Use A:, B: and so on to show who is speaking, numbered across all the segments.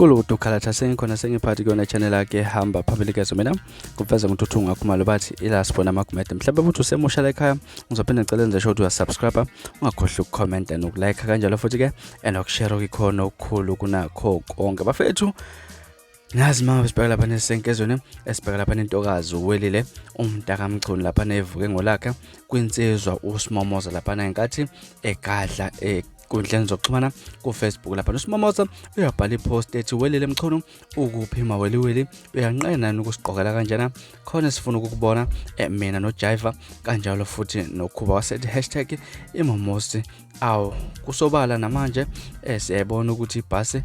A: Kuludu Khalatha sengikhona sengiphathi kuyona channel yakhe hamba phambili kezo mina kuveza nguthuthi ungakhumalo bathi ila sibona amagumede mhlawumbe ukuthi usemusha la ekhaya ngizophinda ngicela enze sure ukuthi uyasubscribe ungakhohlwa ukucomment nokulike kanjalo futhi ke and ukushare okukhona okukhulu kunakho konke bafethu. Nazi mama sibheka lapha nesenkezweni esibheka lapha nentokazi uwelile umntakamchunu lapha nevuke ngolakhe kwinsizwa usimomoza lapha ngenkathi egadla enkundleni zokuxhumana kuFacebook lapha usimomoza uyabhala ipost ethi welile mchunu ukuphi maweliweli uyanqena yini ukusigqokela kanjena khona sifuna ukukubona mina noJaiva kanjalo futhi nokhuba wasethi hashtag imomosi. Awu kusobala namanje siyayibona ukuthi ibhasi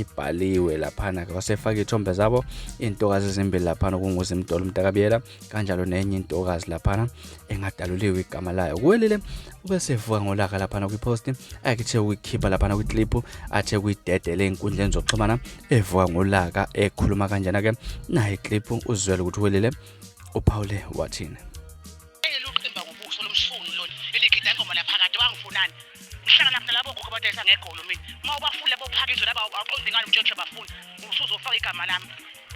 A: ibhaliwe laphana ke wasefaka ithombe zabo intokazi ezimbili laphana kunguzimdolo umntakabiyela kanjalo nenye intokazi laphana engadaluliwe igama layo. Kuwelile ubesevuka ngolaka laphana kwipost akuthe ukuyikhipha laphana kwiclip athe kuyidedele enkundleni zokuxhumana evuka ngolaka ekhuluma kanjena ke nayi iclip uzwele ukuthi uwelile uphawule wathini.
B: Eluqimba ngobuso lomsunu lona eligida ingoma laphakade wangifunani ngihlangana mina labo gogo abadayisa ngegolo mina uma ubafuna bophakizwe laba awuqondi ngani umtshetshe bafuna usuzofaka igama lami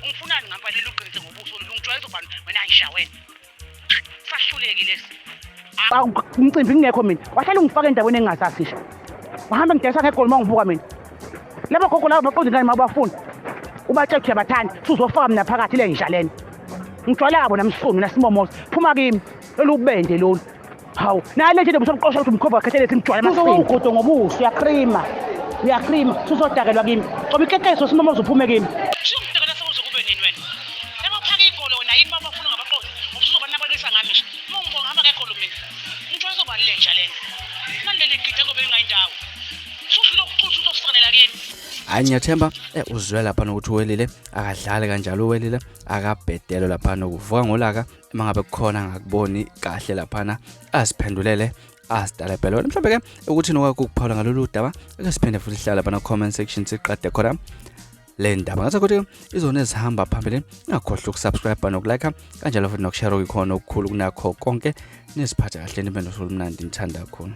B: ungifunani ngampela eluqinise ngobuso lungijwayeza ubani wena ngisha wena sahluleki lesi umcimbi ngingekho mina wahlala ungifaka endaweni engingazazi nje wahamba ngidayisa ngegolo uma ngibuka mina labo gogo labo baqonde ngani uma ubafuna ubatshela ukuthi uyabathanda usuzofaka mina phakathi le nja lena ngijwayela bona msunu nasimomoza phuma kimi lolu bende lolu hawu naye le nje ubusobuqosha ukuthi umkhova wakhethelezi ngijwayela amasini ugodo ngobuso uyakrima uyakrima usuzodakelwa kimi coba ikekeso simomoza uphume kimi siyongidakela sekuze kube nini wena abaphaka igolo wena yini babafuna ngabaqondi ngoba usuzobanabakisa ngami nje uma ungibonga hamba ngegolo mina ngijwayela izobani le nja lena naleli gide ngoba engayindawo suhlule ukucutha uzokusanela kimi.
A: Hayi ngiyathemba uzwe lapha nokuthi uwelile akadlali kanjalo uwelile akabhedelo laphana ukuvuka ngolaka uma ngabe kukhona angakuboni kahle laphana aziphendulele asidale phela wena mhlawumbe ke ukuthi nokwakho ukuphawula ngalolu daba ake siphinde futhi sihlale laphana comment section siqede khona le ndaba ngathi ukuthi izona ezihamba phambili ungakhohlwa ukusubscribe nokulike kanjalo futhi nokushare okukhona okukhulu kunakho konke niziphathe kahle nibe nosuku olumnandi nithanda kakhulu.